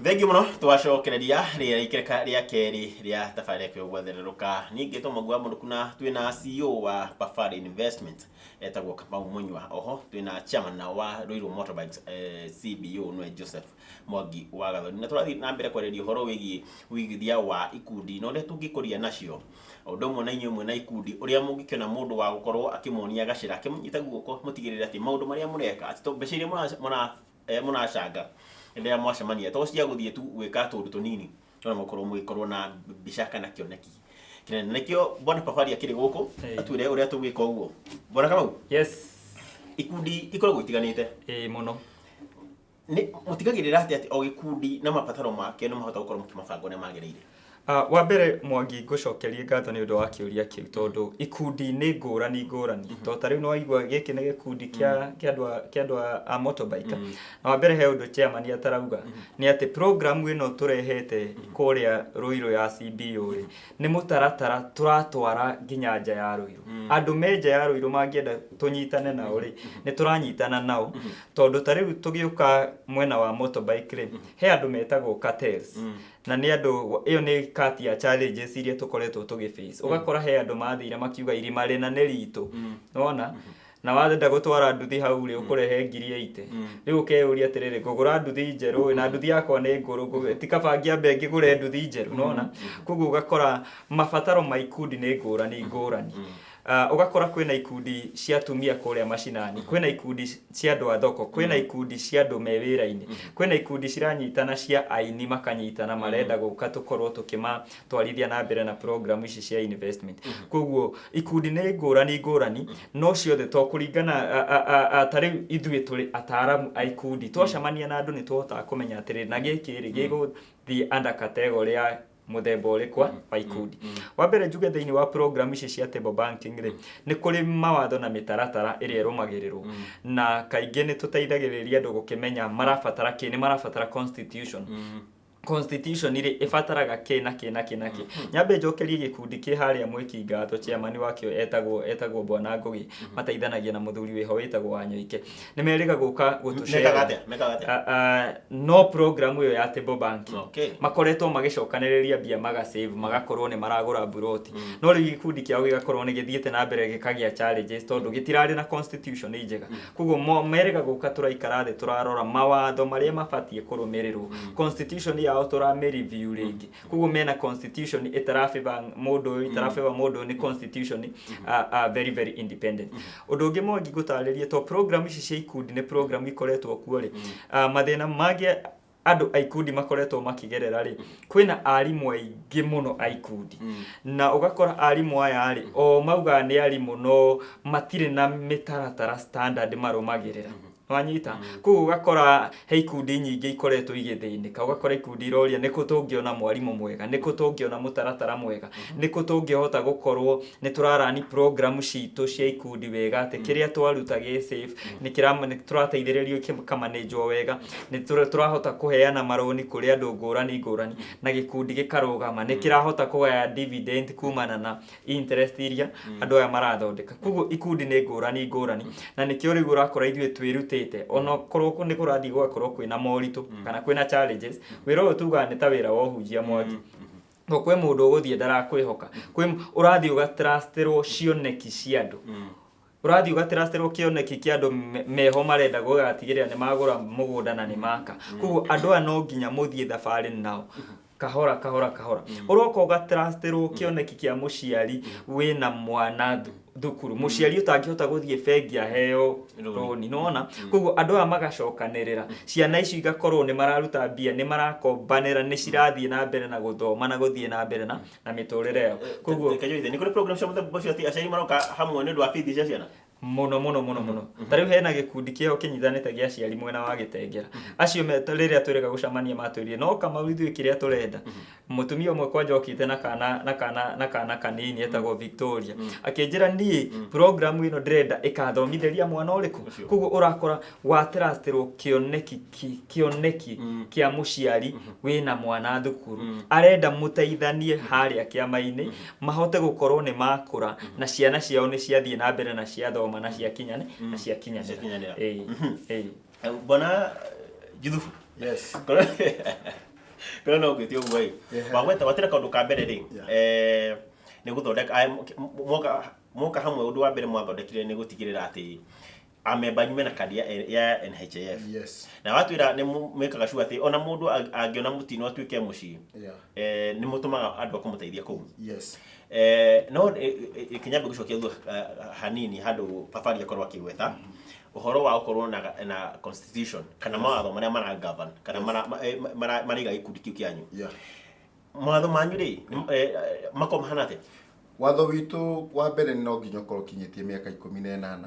Thengiũ mũno, twacokereria rĩera ikereka rĩa kerĩ rĩa tabarĩra ĩyo gwathererũka. Niĩ ngĩtwo Mwangi wa Mũnũku na twĩna CEO wa Pafari Investment etagwo Kamau Mũnyua. Oho twĩna chairman wa Ruiru Motorbikes CBO nĩwe Joseph Mwangi wa Gathoni. Na tũrathiĩ na mbere kwarĩrĩria ũhoro wĩgiĩ ũigithia wa ikundi na ũrĩa tũngĩkũria nacio. O ũndũ ũmwe na inyuĩ mwĩna ikundi ũrĩa mũngĩkĩona mũndũ wa gũkorwo akĩmuonia gacĩra, akĩmũnyita guoko mũtigĩrĩre atĩ maũndũ marĩa mũreka atĩ to mbeca iria mũracanga rĩrĩa mwacemania to cia gũthiĩ tu gwĩka tũũndũ tũnini, no mũkorwo mũgĩkorwo na mbica kana kĩoneki kĩnene. Na nĩkĩo Bwana Pafari akĩrĩ gũkũ atwĩre ũrĩa tũgwĩka ũguo. Bwana Kamau, Yes. Ikundi ikoragwo itiganĩte. Ĩĩ mũno. Nĩ mũtigagĩrĩra atĩ o gĩkundi na mabataro make nĩ mahota gũkorwo mũkĩmabanga ũrĩa magĩrĩire? Wa mbere Mwangi, ngũcokerie ngatho nĩ ũndũ wa kĩũria kĩu, tondũ ikundi nĩ ngũrani ngũrani. Tondũ ta rĩu nĩ waigua gĩkĩ nĩ gĩkundi kĩa andũ a kĩa andũ a motorbike. Na wa mbere he ũndũ chairman atarauga, nĩ atĩ program ĩno tũrehete kũrĩa Ruiru ya CBO rĩ, nĩ mũtaratara tũratwara nginya nja ya Ruiru. Andũ me nja ya Ruiru mangĩenda tũnyitane nao rĩ, nĩ tũranyitana nao. Tondũ ta rĩu tũgĩũka mwena wa motorbike rĩ, he andũ metagwo cartels. Na nĩ andũ, ĩyo nĩ kati ya challenges iria tũkoretwo tũgĩ face. Ũgakora he andũ mathire makiuga irima rĩna nĩ ritũ. Nĩwona? Na wenda gũtwara nduthi hau rĩ, ũkũrehe 80,000. Rĩu ũkeyũria atĩrĩrĩ, ngũgũra nduthi njerũ na nduthi yakwa nĩ ngũrũ, ti kaba ngĩambe ngĩgũre nduthi njerũ, nĩwona? Koguo ũgakora mabataro ma ikundi nĩ ngũrani ngũrani. Ũgakora kwĩna ikundi cia atumia kũrĩa macinani, kwĩna ikundi cia andũ a thoko, kwĩna ikundi cia andũ me wĩra-inĩ, kwĩna ikundi ciranyitana cia aini makanyitana marenda gũka tũkorwo tũkĩmatwarithia na mbere na program ici cia investment. Koguo ikundi nĩ ngũrani ngũrani, no ciothe to kũringana ta rĩu ithuĩ tũrĩ ataaramu a ikundi, twacemania na andũ nĩ tũhotaga kũmenya atĩrĩrĩ, na gĩkĩ rĩ gĩgũthiĩ under category ya mũthemba ũrĩkũ wa ikundi. Wa mbere njuge thĩinĩ wa program ici cia table banking rĩ, nĩ kũrĩ mawatho na mĩtaratara ĩrĩa ĩrũmagĩrĩrwo, na kaingĩ nĩ tũteithagĩrĩria andũ gũkĩmenya marabatara kĩ, nĩ marabatara constitution. Constitution rĩ, ĩbataraga kĩ na kĩ na kĩ na kĩ. Nyambe njokerie gĩkundi kĩ harĩa Mwĩki ngatho, chairman wakĩo etagwo Bwana Ngũgĩ, mateithanagia na mũthuri wĩho wĩtagwo Wanyoike. Nĩ merĩga gũka gũtũcerera. Mekaga atĩa? Mekaga atĩa? No program ĩyo ya table banking. Makoretwo magĩcokanĩrĩria mbia, magasave, magakorwo nĩ maragũra mburoti. No rĩu gĩkundi kĩao gĩgakorwo nĩ gĩthiĩte na mbere gĩkagĩa challenges tondũ gĩtirarĩ na constitution njega. Koguo merĩga gũka, tũraikara thĩ, tũrarora mawatho marĩa mabatiĩ kũrũmĩrĩrwo. Constitution yao tũramĩ review rĩngĩ. Koguo mena constitution ĩtarabĩba mũndũ ũyũ, ĩtarabĩba mũndũ ũyũ, nĩ constitution very very independent. Ũndũ ũngĩ Mwangi ngũtarĩrie, to program ici cia ikundi nĩ program ikoretwo kuo rĩ, mathĩna mangĩ andũ a ikundi makoretwo makĩgerera rĩ, kwĩna arimũ aingĩ mũno a ikundi, na ũgakora arimũ aya rĩ, o maugaga nĩ arimũ no matirĩ na mĩtaratara standard marũmagĩrĩra, wanyita? Koguo ũgakora he ikundi nyingĩ ikoretwo igĩthĩnĩka. Ũgakora ikundi iroria nĩkũ tũngĩona mwarimũ mwega, nĩkũ tũngĩona mũtaratara mwega, nĩkũ tũngĩhota gũkorwo nĩ tũrarani program citũ cia ikundi wega, atĩ kĩrĩa twaruta gĩ safe, nĩ tũrateithĩrĩrio kĩkamanĩnjwo wega, nĩ tũrahota kũheana marũni kũrĩ andũ ngũrani ngũrani na gĩkundi gĩkarũgama, nĩ kĩrahota kũgaya dividend kumana na interest iria andũ aya marathondeka. Koguo ikundi nĩ ngũrani ngũrani, na nĩkĩo rĩu ũrakora ithuĩ twĩrutĩte, ona korwo nĩ kũrathiĩ gũgakorwo kwĩna moritũ kana kwĩna challenges. Wĩra ũyũ tugaga nĩ ta wĩra wa ũhunjia, Mwangi, to kwĩ mũndũ ũgũthiĩ ndarakwĩhoka, kwĩ ũrathiĩ ũgatrustĩrwo cioneki cia andũ, ũrathiĩ ũgatrustĩrwo kĩoneki kĩa andũ meho marenda gũgatigĩrĩra nĩ magũra mũgũnda na nĩ maka. Koguo andũ aya no nginya mũthiĩ thabarĩ nao kahora kahora kahora. Ũroka ũgatrustĩrwo kĩoneki kĩa mũciari wĩna mwana thukuru, mũciari ũtangĩhota gũthiĩ bengi aheo rũni, nĩwona? Koguo andũ aya magacokanĩrĩra, ciana icio igakorwo nĩ mararuta mbia, nĩ marakombanĩra, nĩ cirathiĩ na mbere na gũthoma na gũthiĩ na mbere na mĩtũrĩre yao. Koguo Kanyoithe, nĩ kũrĩ program cia mũthemba ũcio atĩ aciari maroka hamwe nĩ ũndũ wa bithi cia ciana? Mũno mũno mũno mũno. Ta rĩu hena gĩkundi kĩho kĩnyitanĩte gĩa aciari mwena wa Gĩtengera. Acio rĩrĩa twĩrĩga gũcemania matwĩrire no Kamau, ithuĩ kĩrĩa tũrenda, mũtumia ũmwe kwanja okĩte na kana kanini etagwo Victoria, akĩnjĩra, "Niĩ program ĩno ndĩrenda ĩkathomithĩria mwana ũrĩkũ." Ũcio. Koguo ũrakora watrustĩrwo kĩoneki kĩa mũciari wĩna mwana thukuru, arenda mũteithanie harĩa kĩama-inĩ mahote gũkorwo nĩ makũra na ciana ciao nĩ ciathiĩ na mbere na ciathoma na ciakinyanĩra. Ciakinyanĩra. Ĩĩ, ĩĩ. Bwana Juthufu. Yes. Kana no ngwĩte ũguo ĩ. Wagweta watĩra kaũndũ ka mbere rĩ, nĩ gũthondeka mwoka mwoka hamwe, ũndũ wa mbere mwathondekire nĩ gũtigĩrĩra atĩ amemba anyu mena kandi ya NHIF. Na watwĩra nĩ mwĩkaga sure atĩ ona mũndũ angĩona mũtino atuĩke mũciĩ, nĩ mũtũmaga andũ a kũmũteithia kũu. No kinyambe gũcokia thutha hanini handũ Pafari akorwo akĩgweta ũhoro wa gũkorwo na constitution kana mawatho marĩa mara govern kana maraiga gĩkundi kĩu kĩanyu. Mawatho manyu rĩ, makorwo mahana atĩa? Watho witũ wa mbere, no nginya ũkorwo ũkinyĩtie mĩaka 18,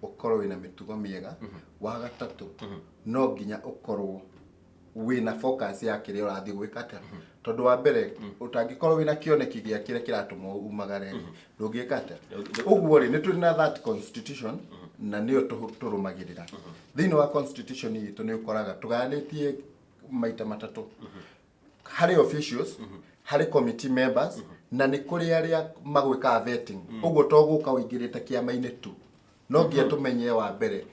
ũkorwo wĩna mĩtugo mĩega. Wa gatatũ, no nginya ũkorwo wĩna focus ya kĩrĩa ũrathiĩ gwĩka atĩa, tondũ wa mbere ũtangĩkorwo wĩna kĩoneki gĩa kĩrĩa kĩratũma umagare rĩ, ndũngĩka atĩa. Ũguo rĩ, nĩ tũrĩ na that constitution na nĩyo tũrũmagĩrĩra. Thĩinĩ wa constitution itũ nĩ ũkoraga tũgayanĩtie maita matatũ: harĩ officials, harĩ committee members, na nĩ kũrĩ arĩa magwĩkaga vetting. Ũguo to gũka ũingĩrĩte kĩama-inĩ tu, no nginya tũmenye wa mbere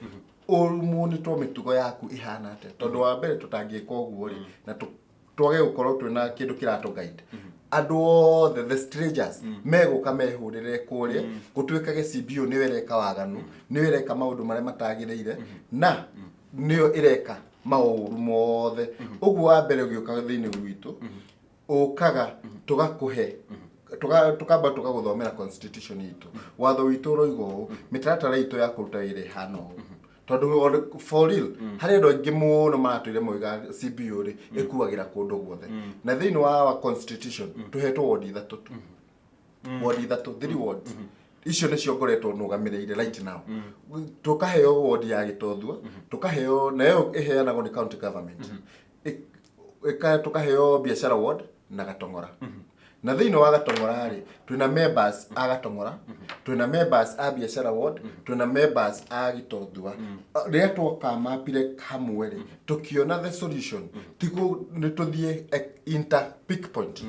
ũmunĩtwo mĩtugo yaku ĩhana atĩa, tondũ wa mbere tũtangĩka ũguo rĩ, na twage gũkorwo twĩna kĩndũ kĩratũ guide, andũ othe, the strangers, megũka mehũrĩre kũrĩa, gũtuĩkage CBO nĩyo ĩreka waganu, nĩyo ĩreka maũndũ marĩa matagĩrĩire, na nĩyo ĩreka maũru mothe. Ũguo wa mbere ũgĩũka thĩinĩ witũ, ũkaga tũgakũhe, tukamba tũgagũthomera constitution itũ, watho witũ ũroiga ũũ, mĩtaratara itũ ya kũruta wĩra ĩhana ũũ, tondũ for real harĩ andũ aingĩ mũno maratũire moiga CBO rĩ ĩkuagĩra kũndũ guothe, na thĩinĩ wa our constitution tũhetwo ward ithatũ tu, ward ithatũ, three wards. Icio nĩcio ngoretwo nũgamĩrĩire right now. Tũkaheo ward ya Gĩtothua, tũkaheo nayo ĩheanagwo nĩ county government, tũkaheo biashara ward na Gatong'ora. Na thĩinĩ wa Gatong'ora rĩ, twĩna members a Gatong'ora, twĩna members a biashara ward, twĩna members a Gĩtothua. Rĩrĩa twakamapire hamwe rĩ, tũkĩona the solution ti nĩ tũthiĩ inter pick point,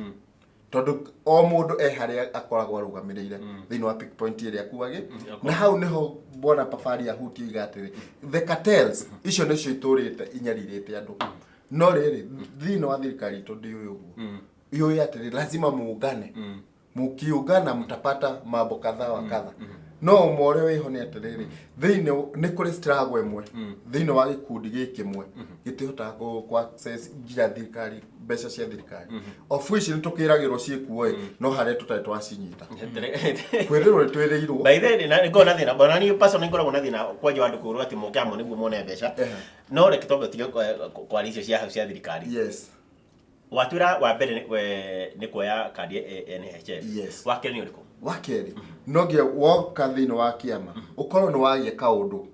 tondũ o mũndũ e harĩa akoragwo arũgamĩrĩire thĩinĩ wa pick point ĩrĩa akuagĩ. Na hau nĩho bwana Pafari ahutie iga atĩrĩ, the cartels icio nĩcio itũrĩte inyarirĩte andũ. No rĩrĩ, thĩinĩ wa thirikari itũ ndĩũĩ ũguo, yũĩ atĩrĩ, lazima muungane, mukiungana mtapata mambo kadha wa kadha. No ũmwe ũrĩa wĩho nĩ atĩrĩrĩ, thĩinĩ nĩ kũrĩ struggle ĩmwe thĩinĩ wa gĩkundi gĩkĩ mwe gĩtihotaga kũ access nginya thirikari, mbeca cia thirikari, of which nĩ tũkĩragĩrwo ciĩkuo ĩ, no harĩa tũtarĩ twacinyita, kwĩrĩrwo nĩ twĩrĩirwo. By the way, na ngoragwo na thĩna ona niĩ personally, ngoragwo na thĩna kwanja wa andũ kũrwo atĩ moke hamwe nĩguo mone mbeca. No reke twambe tige kwaria icio cia hau cia thirikari. Watwĩra wa mbere nĩ kuoya kandi ya NHIF. Wa kerĩ nĩ ũrĩkũ? Wa kerĩ, no nginya woka thĩinĩ wa kĩama ũkorwo nĩ wagĩa kaũndũ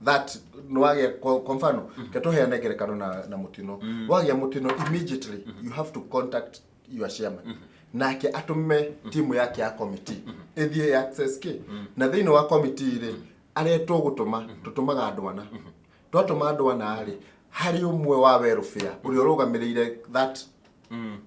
that nĩ wagĩa, kwa mfano ke tũheane ngerekano na mũtino. Wagĩa mũtino, immediately you have to contact your chairman, nake atũme timu yake ya committee ĩthiĩ access kĩ. Na thĩinĩ wa committee rĩ, arĩa tũgũtũma, tũtũmaga andũ ana. Twatũma andũ ana rĩ, harĩ ũmwe wa welfare ũrĩa ũrũgamĩrĩire that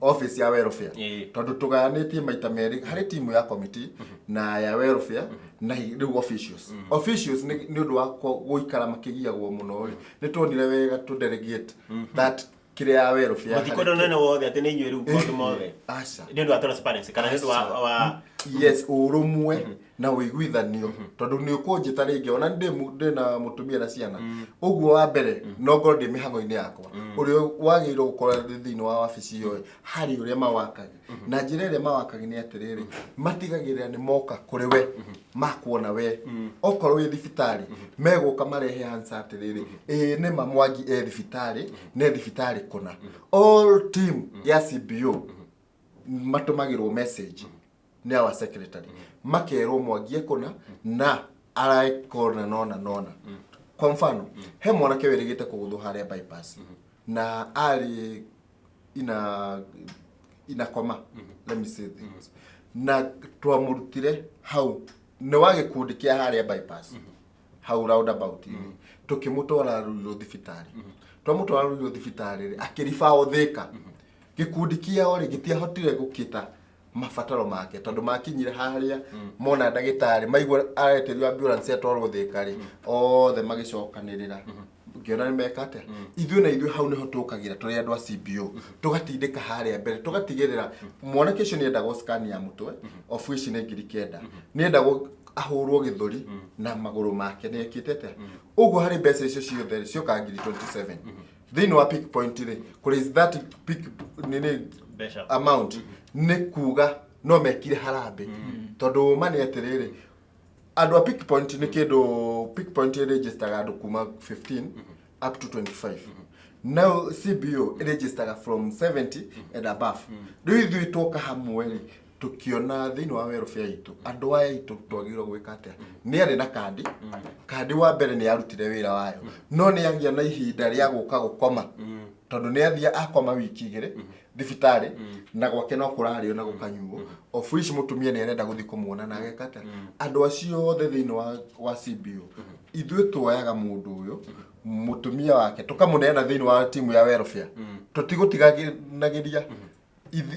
office ya welfare, tondũ tũgayanĩtie maita merĩ, harĩ timu ya committee na ya welfare na rĩu officials. Officials nĩ ũndũ wa gũikara makĩgiagwo mũno rĩ, nĩ tuonire wega tũ delegate that kĩrĩa ya welfare. Mũtikwenda nene wothe atĩ nĩ inyuĩ rĩu maũndũ mothe. Aca. Nĩ ũndũ wa transparency kana nĩ ũndũ wa Yes, ũrũmwe na ũiguithanio, tondũ nĩ ũkũnjĩta rĩngĩ ona ndĩ na mũtumia na ciana. Ũguo wa mbere no ngorwo ndĩ mĩhang'o-inĩ yakwa, ũrĩa wagĩrĩirwo gũkorwo arĩ thĩinĩ wa wabici ĩyo harĩ ũrĩa mawakagi, na njĩra ĩrĩa mawakagi nĩ atĩrĩrĩ, matigagĩrĩra nĩ moka kũrĩ we, makuona we okorwo wĩ thibitarĩ, megũka marehe answer atĩrĩrĩ, ĩĩ nĩma Mwangi e thibitarĩ, ne thibitarĩ kũna. All team ya CBO matũmagĩrwo message nĩ our secretary, makerwo Mwangi ekũna na araekona nona nona. Kwa mfano, he mwanake wĩrĩgĩte kũgũthwo harĩa bypass na arĩ ina koma, let me say this, na twamũrutire hau nĩ wa gĩkundi kĩa harĩa bypass hau roundabout-inĩ, tũkĩmũtwara Ruiru thibitarĩ. Twamũtwara Ruiru thibitarĩ rĩ, akĩribawo Thĩka. Gĩkundi kĩao rĩ, gĩtiahotire gũkĩta mabataro make, tondũ makinyire harĩa mona ndagĩtarĩ, maigua aretĩrio ambulance atwarwo Thĩka rĩ, othe magĩcokanĩrĩra. Ngĩona nĩ meka atĩa. Ithuĩ na ithuĩ hau nĩho tũkagĩra tũrĩ andũ a CBO, tũgatindĩka harĩa mbere, tũgatigĩrĩra mwanake ũcio nĩendagwo scan ya mũtwe, of which nĩ 9,000, nĩendagwo ahũrwo gĩthũri na magũrũ make nĩ ekĩte atĩa. Ũguo harĩ mbeca icio ciothe rĩ, ciokaga 27,000 thĩinĩ wa pick point rĩ, kũrĩ is that pick nini Mbeca. amount nĩ kuga no mekire harambĩ, tondũ ũma nĩ atĩrĩrĩ, andũ a pick point nĩ kĩndũ pick point ĩregistaga andũ kuma 15 up to 25. Now CBO ĩregistaga from 70 and above. Rĩu ithuĩ twoka hamwe rĩ, tũkĩona thĩinĩ wa welfare itũ, andũ aya aitũ twagĩrĩirwo gwĩka atĩa. Nĩ arĩ na kandi, kandi wa mbere nĩ yarutire wĩra wayo, no nĩ agĩa na ihinda rĩa gũka gũkoma, tondũ nĩ athiĩ akoma wiki 2 thibitarĩ na gwake no kũrarĩo na gũkanyuo, of which mũtumia nĩ arenda gũthiĩ kũmuona na ageka atĩa. Andũ acio othe thĩinĩ wa CBO, ithuĩ tuoyaga mũndũ ũyũ, mũtumia wake, tũkamũneana thĩinĩ wa timu ya welfare. Tũtigũtiganagĩria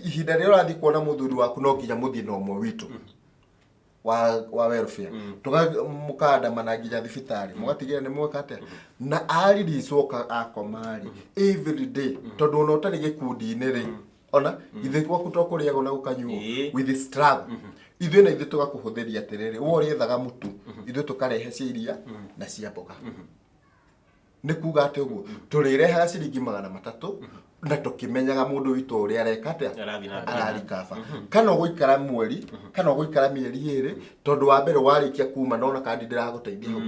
ihinda rĩrĩa ũrathiĩ kuona mũthuri waku, no nginya mũthiĩ na ũmwe witũ wa welfare, tuga mũkandamana nginya thibitarĩ, mũgatigĩrĩra nĩ mweka atĩa na aririswo akoma rĩ every day, tondũ ona ũtarĩ gĩkundi-inĩ rĩ, ona ithuĩ gwaku to kũrĩagwo na gũkanyuo with the struggle. Ithuĩ na ithuĩ tũgakũhũthĩria atĩrĩrĩ, we ũrĩethaga mũtu, ithuĩ tũkarehe cia iria na cia mboga. Nĩ kuga atĩ ũguo tũrĩrehaga ciringi 300 na tũkĩmenyaga mũndũ witũ ũrĩa areka atĩa. Arathiĩ na mbere. Ararikaba kana ũgũikara mweri kana ũgũikara mĩeri 2, tondũ wa mbere warĩkia kuma nona kandi ndĩragũteithia hau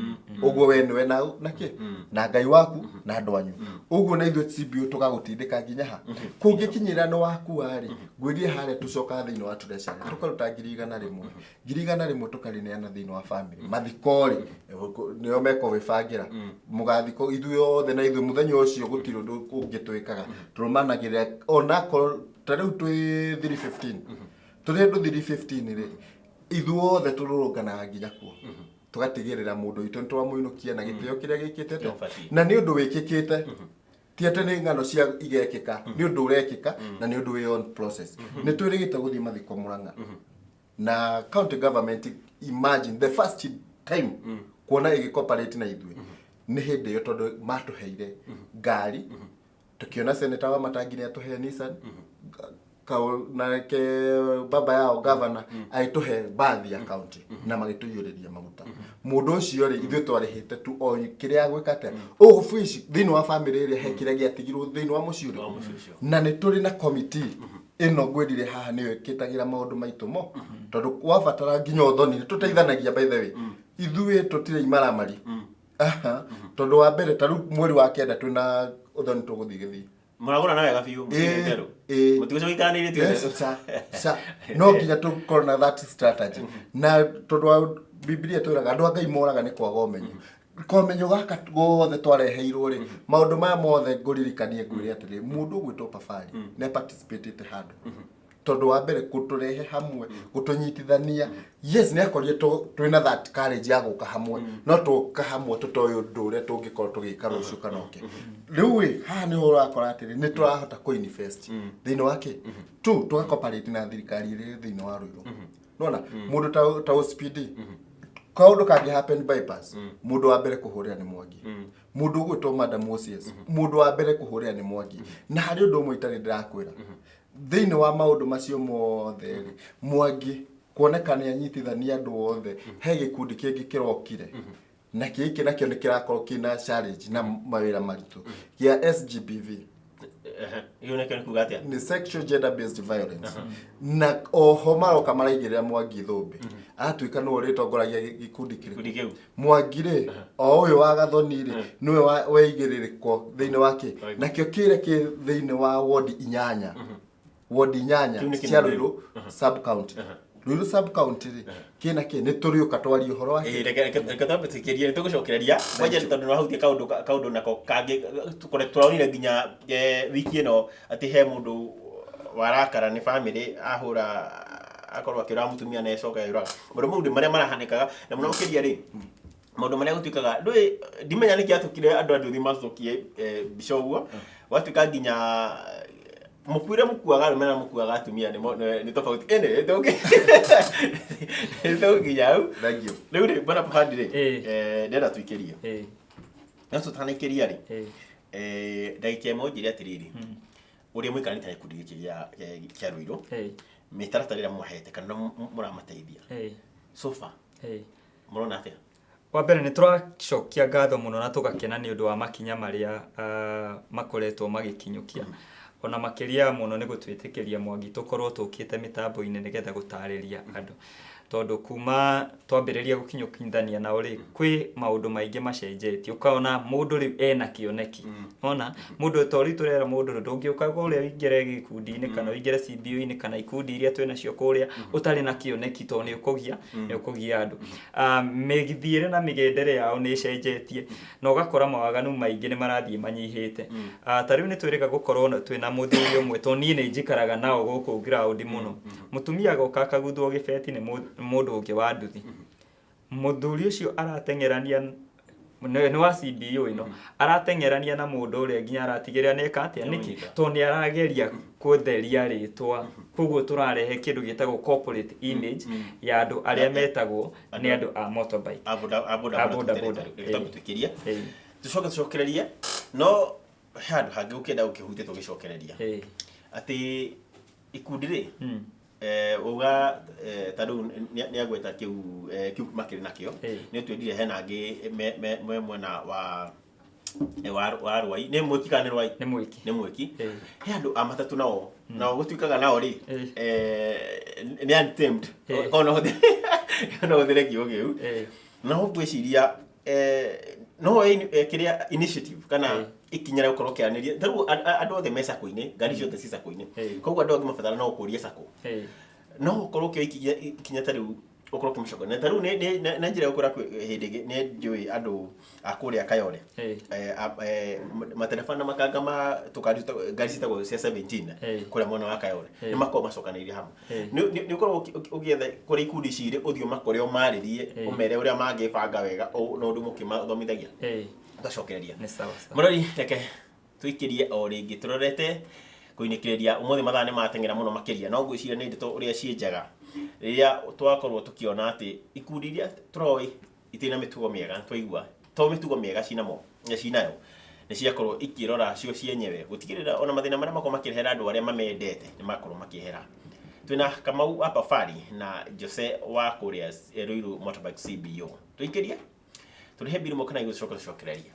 ũguo, we nĩwe na nakĩ na Ngai waku na andũ anyu. Ũguo na ithuĩ CBO tũgagũtindĩka nginya ha kũngĩkinyĩra nĩ wakua rĩ, ngwĩrie harĩa tũcokaga thĩinĩ wa treasury tũkaruta 100,000, 100,000 tũkarĩneana thĩinĩ wa family. Mathiko rĩ, nĩo mekũgĩbangĩra mũgathiko ithuĩ othe na ithuĩ mũthenya ũcio gũtirĩ ũndũ ũngĩ twĩkaga, tũrũmanagĩrĩra onakorwo ta rĩu twĩ 315, tũrĩ andũ 315 rĩ, ithuothe tũrũrũnganaga nginya kuo, tũgatigĩrĩra mũndũ witũ nĩ twamũinũkia na gĩtĩo kĩrĩa gĩkĩte atĩa. Ũbatiĩ. Na nĩ ũndũ wĩkĩkĩte, ti atĩ nĩ ng'ano cia igekĩka, nĩ ũndũ ũrekĩka na nĩ ũndũ wĩ on process. Nĩ twĩrĩgĩte gũthiĩ mathiko Mũrang'a na county government. Imagine the first time kuona ĩgĩcooperate na ithuĩ nĩ hĩndĩ ĩyo, tondũ matũheire ngari, tukiona senator wa Matangi nĩ atũhe Nissan, nake baba yao governor agĩtũhe bathi ya county na magĩtũiyũrĩria maguta. Mũndũ ũcio rĩ, ithuĩ twarĩhĩte tu o kĩrĩa agwĩka atĩa ũgũbuici thĩinĩ wa family ĩrĩa he kĩrĩa gĩatigirwo thĩinĩ wa mũciĩ Wa ũrĩkũ. Mũciĩ ũcio. Na nĩ tũrĩ na committee ĩno ngwĩrire haha, nĩyo ĩkĩtagĩra maũndũ maitũ mo, tondũ wabatara nginya ũthoni nĩ tũteithanagia. By the way, ithuĩ tũtirĩ imaramari. Aha. Tondũ wa mbere, ta rĩu mweri wa kenda twĩna ũthoni tũgũthiĩ gĩthii. Mũragũra na wega biũ. Ĩĩ, Mũtirĩ ĩĩ. mũtigũcoka gũikaranĩire. Yes, ca ca no nginya tũkorwo na that strategy, na tondũ wa Bibilia twĩraga andũ a Ngai moraga nĩ kwaga ũmenyo. Komenyo gaka gothe twareheirwo rĩ, maũndũ maya mothe ngũririkanie ngwĩre atĩrĩ, mũndũ ũgwĩtwo Pafari nĩ participatĩte handũ, tondũ wa mbere gũtũrehe hamwe, gũtũnyitithania. Yes, nĩ akorire twĩna that courage ya gũka hamwe, no tũka hamwe tũtoĩ ũndũ ũrĩa tũngĩkorwo tũgĩka rũciũ kana ũke. Rĩu ĩ haha nĩho ũrakora atĩrĩ, nĩ tũrahota kũ-invest thĩinĩ wa kĩ tu, tũgacooperate na thirikari ĩrĩa ĩ thĩinĩ wa Ruiru. Nona mũndũ ta OCPD, kaũndũ kangĩ happen bypass, mũndũ wa mbere kũhũrĩra nĩ Mwangi. Mũndũ ũgwĩtwo Madam Moses, mũndũ wa mbere kũhũrĩra nĩ Mwangi. Na harĩ ũndũ ũmwe itarĩ ndĩrakwĩra thĩinĩ wa maũndũ macio mothe rĩ, Mwangi kuoneka nĩ anyitithania andũ othe, he gĩkundi kĩngĩ kĩrokire na gĩkĩ nakĩo nĩ kĩrakorwo kĩna challenge na mawĩra maritũ gĩa SGBV. Ĩyo nakĩo nĩ kuga atĩa? Nĩ sexual gender based violence, na oho maroka maraigĩrĩra Mwangi thũmbĩ, aratuĩka nĩwe ũrĩtongoragia gĩkundi Gĩkundi kĩrĩkũ? Kĩu. Mwangi rĩ, o ũyũ wa Gathoni rĩ, nĩwe weigĩrĩrĩkwo thĩinĩ wa kĩ nakĩo kĩrĩa kĩ thĩinĩ wa wodi 8, wodi 8 Kĩu nĩ kĩnene. cia Ruiru sub county. Ruiru sub county rĩ, kĩna kĩ nĩ tũrĩũka twarie ũhoro wa Ĩĩ, reke twambe tũikĩrie, nĩ tũgũcokereria kwanja, tondũ nĩ wahutia kaũndũ nako kangĩ tũronire nginya wiki ĩno, atĩ he mũndũ warakara nĩ family ahũra, akorwo akĩũraga mũtumia na ecoka eyũraga. Maũndũ mau marĩa marahanĩkaga na mũno makĩria rĩ, maũndũ marĩa gũtuĩkaga ndũĩ, ndimenya nĩkĩ atũkire andũ a nduthi macokie mbica ũguo, gwatuĩka nginya mũkuĩre mũkuaga arũme na mũkuaga atumia nĩ tofauti. Anyway, nĩ tũgũkinya hau. Thank you. Rĩu rĩ, bwana Pafadi rĩ, Ĩĩ. ndĩrenda tũikĩrie. No tũtanaikĩria rĩ, ndagĩka ĩmwe ũnjĩre atĩrĩrĩ, ũrĩa mũikaranĩte na gĩkundi gĩkĩ kĩa Ruiru, mĩtaratara ĩrĩa mũmahete kana mũramateithia so far, mũrona atĩa? Wa mbere nĩ tũracokia ngatho mũno na tũgakena nĩ ũndũ wa makinya marĩa makoretwo magĩkinyũkia. Ona makĩria mũno nĩ gũtwĩtĩkĩria Mwangi tũkorwo tũkĩte mĩtambo-inĩ nĩgetha gũtarĩria andũ. Tondũ kuma twambĩrĩria gũkinyũkithania nao rĩ, kwĩ maũndũ maingĩ macenjetie. Ũkona mũndũ rĩu ena kĩoneki. Ona mũndũ to rĩu tũrera mũndũ ndũngĩũka kũrĩa ũingĩre gĩkundi-inĩ kana ũingĩre CBO-inĩ kana ikundi iria twĩnacio kũrĩa ũtarĩ na kĩoneki, tondũ nĩ ũkũgia andũ. Mĩthiĩre na mĩgendere yao nĩ ĩcenjetie na ũgakora mawaganu maingĩ nĩ marathiĩ manyihĩte. Ta rĩu nĩ twĩrĩga gũkorwo twĩna mũthuri ũmwe, tondũ niĩ nĩ njikaraga nao gũkũ ground mũno. Mũtumia agoka akaguthwo gĩbeti nĩ mũndũ ũngĩ wa nduthi. Mũthuri ũcio arateng'erania nĩ wa CBO ĩno, arateng'erania na mũndũ ũrĩa nginya aratigĩrĩra nĩ eka atĩa. Nĩkĩ? Nĩamũnyita. Tondũ nĩ arageria kũtheria rĩtwa. Koguo tũrarehe kĩndũ gĩtagwo corporate image ya andũ arĩa metagwo nĩ andũ a motorbike. A boda a boda. A boda boda. Tũgĩtwĩkĩria tũcoke tũcokererie, no he handũ hangĩ ũkĩenda gũkĩhutia tũgĩcokereria atĩ ikundi rĩ, uga ta rĩu nĩ agweta kĩu, kĩu makĩrĩ nakĩo. Nĩ twendire hena angĩ me mwena wa Rwai, nĩ Mwĩki kana nĩ Rwai? Nĩ Mwĩki. Nĩ Mwĩki. He andũ a matatũ nao gũtuĩkaga nao rĩ, nĩ untamed. Korwo no hũthĩre kiugo kĩu. No ngwĩciria no kĩrĩa initiative kana ikinya rĩa gũkorwo kĩaranĩria, ta rĩu andũ othe me sacco-inĩ, ngari ciothe ci sacco-inĩ. Koguo andũ angĩ mabatara no gũkũria sacco, no ũkorwo ũkĩoya ikinya ta rĩu ũkorwo ũkĩmĩcoka ta rĩu na njĩra ya gũkora hĩndĩ ĩngĩ nĩ njũĩ andũ a kũrĩa Kayole, matereba na makanga ma tũkari ngari ciĩtagwo cia 17 kũrĩa mwena wa Kayole, nĩ makoragwo macokanĩrĩire hamwe. Nĩ ũkoragwo ũgĩetha kũrĩa ikundi ici irĩ, ũthiĩ ũmakore, ũmarĩrie, ũmere ũrĩa mangĩbanga wega na ũndũ mũkĩmathomithagia. Tũgacokereria. Nĩ sawa sawa. Mũrori, reke tũikĩrie o rĩngĩ tũrorete kũinĩkĩrĩria. Ũmũthĩ mathaa nĩ mateng'era mũno makĩria, no ngwĩciria nĩ ndeto ũrĩa ciĩ njega rĩrĩa twakorwo tũkĩona atĩ ikundi iria tũroĩ itirĩ na mĩtugo mĩega, twaigua to mĩtugo mĩega cinamo cinayo nĩ ciakorwo ikĩrora cio cienyewe gũtigĩrĩra ona mathĩna marĩa makorwo makĩrehera andũ arĩa mamendete nĩ makorwo makĩehera. Twĩna Kamau wa Pafari na Jose wa kũrĩa Ruiru Motorbike CBO. Tũikĩrie tũrĩhe mbiru kana igũcoka tũcokererie.